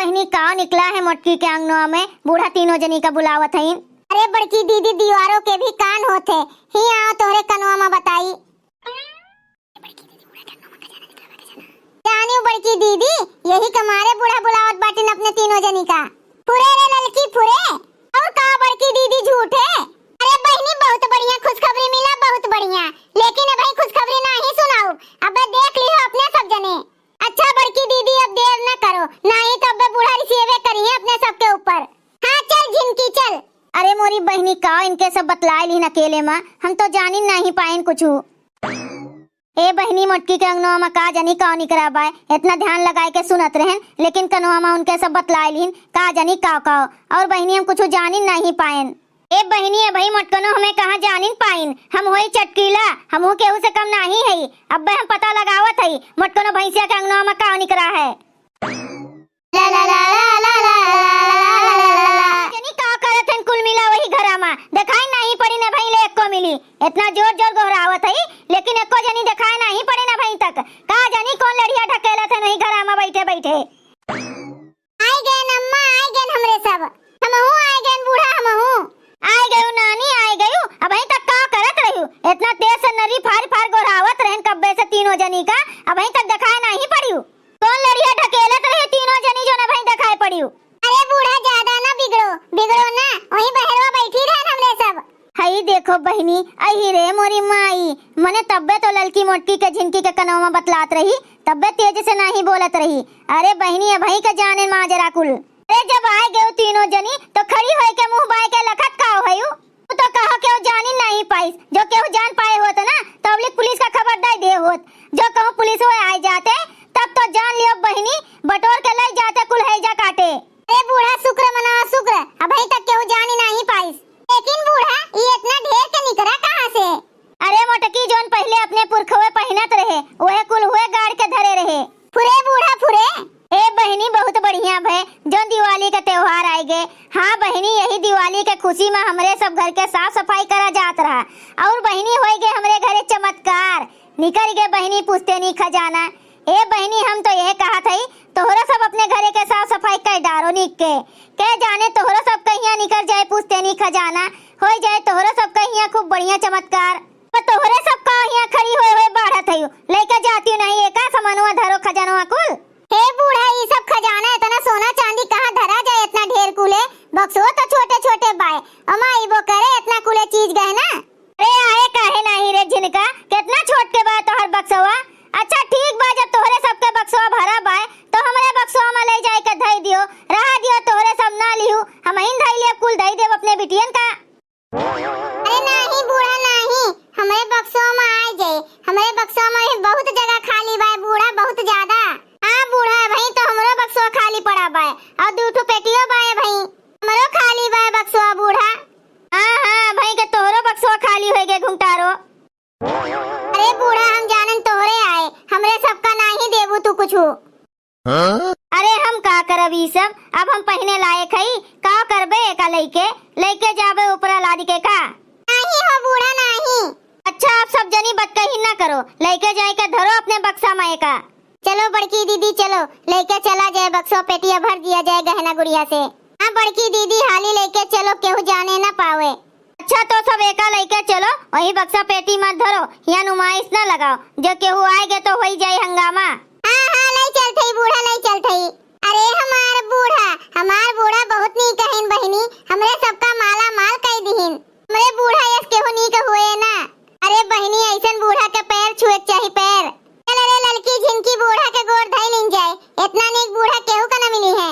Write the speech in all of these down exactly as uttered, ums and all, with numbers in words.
बहिनी, काव निकला है मोटकी के अंगनवा में? बूढ़ा तीनों जनी का बुलावत हईन। अरे बड़की दीदी, दीवारों के भी कान होत है, ही आओ तोहरे कनवा में बताई। जानियो बड़की दीदी, यही के मारे बूढ़ा बुलावत बाटिन अपने तीनों जनी का। फुरे रे ललकी फुरे, और का बड़की दीदी झूठे? अरे बहिनी, बहुत बढ़िया खुशखबरी मिला, बहुत बढ़िया। लेकिन अबहीं खुशखबरी नाही सुनाऊ, अबे देख लिहो अपने सब जने। अच्छा बड़की दीदी, अब देर न करो, नाही तो अबे बूढ़ा रिसियेबे करिहे अपने सबके ऊपर। हाँ चल झिनकी चल। अरे मोरी बहिनी, का इनके सब बतलाए लिहिन अकेले मा, हम तो जानिन नाही पाइन कुछु। ए बहिनी, मोटकी के अंगनवा मा का जानी काव निकरा बाय, इतना ध्यान लगाए के सुनत रहेन, लेकिन कनवा मा उनके सब बतलाए लिहिन, का जानी काव काव। और बहिनी, हम कुछु जानिन नाही पाएन। ए बहिनी, अबही मोटकनो हमें कहाँ जानिन पाइन, हम होई चटकीला, हमहू केहू से कम नाही हई। अब्बे हम पता लगावत हई, मोटकनो भैंसिया के अंगनवा मा काव निकरा है। ला, ला, ला, ला। जनी का करत हन कुल मिला वही घरा मा? देखाई नाही पड़ी न भई ले एको मिली। इतना जोर जोर गोहरावत हई, लेकिन एको जनी देखाए नाही पड़ी न भई तक। का जानी कौन लड़िया ढकेलत हन वही घरा मा बैठे बैठे। आइ गएन अम्मा, आइ गएन हमरे सब। हमहू आइ गएन बूढ़ा, हमहू। आइ गयू नानी, आइ गयू। अबहीं तक का करत रह्यू? इतना तेज से नरी फार फार गोहरावत रहेन कब्बे से तीनों जनी का, अबहीं तक देखाए नाही पड़ियू। कौन लड़िया ढकेलत रहे तीनों जनी जो न भई देखाए पड़ियो? अरे बूढ़ा, ज्यादा ना बिगड़ो, बिगड़ो ना, वहीं बहरवा बैठी रहन हमरे सब। हई देखो बहिनी, अही रे मोरी माई, मने तब्बे तो ललकी मोटकी के झिनकी के कनवा में बतलात रही, तब्बे तेज से नाही बोलत रही। अरे बहिनी, अबही के जाने माजरा कुल। अरे जब आए गयो तीनों जनी तो खड़ी होए के मुंह बाए के लखत का होयू? तू तो कहो केहू जानी नाही पाइस, जो केहू जान पाए होत ना तो अबलिक पुलिस का खबर दे दे होत। जो कहूँ पुलिस वो आए जाते तब तो जान लियो बहिनी, बटोर के ले जाते कुल हैजा काटे। अरे बूढ़ा शुक्र मना शुक्र, अबही तक केहू जानी नाही पाइस। लेकिन बूढ़ा, ये इतना ढेर के निकरा कहाँ से? अरे मोटकी, जोन पहिले अपने पुरखवे पहिनत रहे, वहे कुल हुए गाड़ के धरे रहे। फुरे बूढ़ा फुरे। ए बहिनी, बहुत बढ़िया भय, जोन दिवाली के त्योहार आइ गए। हाँ बहिनी, यही दिवाली के खुशी में हमरे सब घर के साफ सफाई करा जात रहा। और बहिनी, होइ गए हमरे घरे चमत्कार, निकल गए बहिनी पुश्तैनी खजाना। ए बहिनी, हम तो यह कहत हई, तोहरो सब अपने घरे के साफ सफाई कर डारो नीक के। के जाने तोहरो सब कहिया निकल जाए पुश्तैनी खजाना, होइ जाए तोहरो सब कहिया खूब बढ़िया चमत्कार। पर तोहरे सब का हियाँ खड़ी होए होए बाढ़त हइउ, लइके जातिउ नहीं एका समनवा धरो खजनवा कुल। हे बूढ़ा, ई सब खजाना, इतना सोना चांदी कहाँ धरा जाए, इतना ढेर कुले, बक्सो तो छोटे छोटे बाए, अमा इबो करे इतना कुले चीज गहना। अरे आहे काहे नाही रे झिनका, कितना छोट के बा तोहर बक्सवा। अच्छा ठीक बा, जब तोहरे सबके बक्सवा भरा बाए तो हमरे बक्सवा में ले जाए के धई दियो, रहा दियो, तोहरे सब ना लिहू, हमहिन धई लेब, कुल धई देब अपने बिटियन का। अरे नाही बूढ़ा नाही, हमरे बक्सवा में आए जाए, हमरे बक्सवा में बहुत जगह खाली बाए बूढ़ा, बहुत ज्यादा। हाँ बूढ़ा, अबही तो हमरो बक्सवा खाली पड़ा बाए, और दू ठो पेटियो बाए भाई, हमरो खाली बाए बक्सवा बूढ़ा। हाँ हाँ, अबही के तोहरो बक्सवा खाली होइ गए घुमटारो। अरे बूढ़ा, हम जानन तोहरे आए, हमरे सबका नाही देबू तू कुछु। हाँ? अरे हम का करब ई सब, अब हम पहिने लायक हई, का करबे एका लइके, लइके जाबे ऊपरा लाद के का? नाही हो बूढ़ा नाही। अच्छा, अब सब जनी बतकही ना करो, लइके जाए के धरो अपने बक्सा में एका। चलो बड़की दीदी चलो, लइके चला जाए बक्सो पेटिया भर दिया जाए गहना गुड़िया से। हाँ बड़की दीदी हाली लइके चलो, केहू जाने ना पावे। अच्छा, तो सब एका लइके चलो, वही बक्सा पेटी मत धरो, हियाँ नुमाइश ना लगाओ, जो केहू आए गे तो होई जाई हंगामा। हाँ, हाँ, लई चलत हई बूढ़ा, लई चलत हई। अरे हमार बूढ़ा, हमार बूढ़ा बहुत नीक हईन बहिनी, हमरे सबका माला माल कई दिहिन। हमरे बूढ़ा यस केहू नीक हुए ना। अरे बहिनी, ऐसन बूढ़ा के पैर छुए के चाही, पैर। चल रे ललकी झिनकी, बूढ़ा के गोड़ धई लीन जाए, इतना नीक बूढ़ा केहू का न मिली है।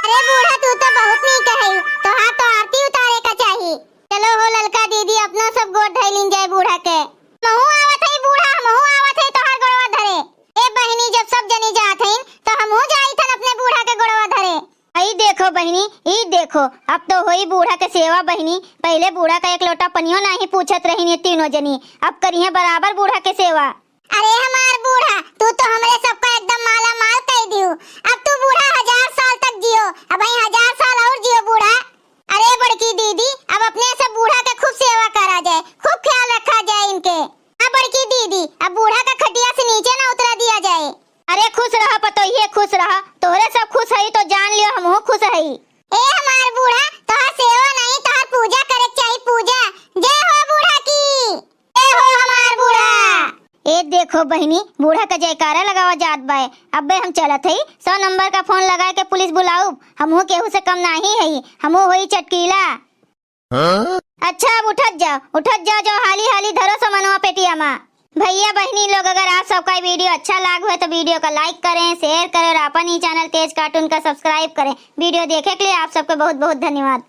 अरे बूढ़ा, तू तो बहुत नीक है, तोहार तो आरती उतारे का चाही। चलो हो ललका दीदी, अपनो सब गोड़ धई लीन जाए बूढ़ा के। हमहू आवत हई बूढ़ा, हमहू आवत हई तोहार गोड़वा धरे। ए बहिनी, जब सब जनी जात हईन, तो हमहू जाइत हन अपने बूढ़ा के गोड़वा धरे। ई देखो बहिनी, ई देखो, अब तो होई बूढ़ा के सेवा बहिनी। पहिले बूढ़ा का एक लोटा पनियो नाही पूछत रहिन ये तीनों जनी, अब करिहे बराबर बूढ़ा के सेवा। अरे हमार बूढ़ा, तू तो हमरे सबका एकदम माला माल कई दियो। अब तू बूढ़ा हजार साल तक जियो, अबही हजार साल और जियो बूढ़ा। अरे बड़की दीदी, अब अपने से बूढ़ा के खूब सेवा करा जाए, खूब ख्याल रखा जाए इनके। हाँ बड़की दीदी, अब बूढ़ा का खटिया से नीचे ना उतरा दिया जाए। अरे खुश रहा पतो तो ये खुश रहा, तोहरे सब खुश हई तो जान लियो हमहू खुश हई। ए हमार बूढ़ा, तोहार सेवा नहीं, तोहार पूजा करे के चाही, पूजा। जय हो बूढ़ा की, जय हो हमार बूढ़ा। ए देखो बहिनी, बूढ़ा का जयकारा लगावा जात बाय। अब्बे हम चलत हई, सौ नंबर का फोन लगाए के पुलिस बुलाउब। हमहू केहू से कम नाही हई, हमहू होई चटकीला। हाँ? अच्छा, अब उठत जाओ, उठत जाओ, जाओ हाली हाली धरो सामानवा पेटिया मा। भैया बहिनी लोग, अगर आप सबका ये वीडियो अच्छा लाग होए तो वीडियो का लाइक करें, शेयर करें और अपन ही चैनल तेज कार्टून का सब्सक्राइब करें। वीडियो देखे के लिए आप सबके बहुत बहुत धन्यवाद।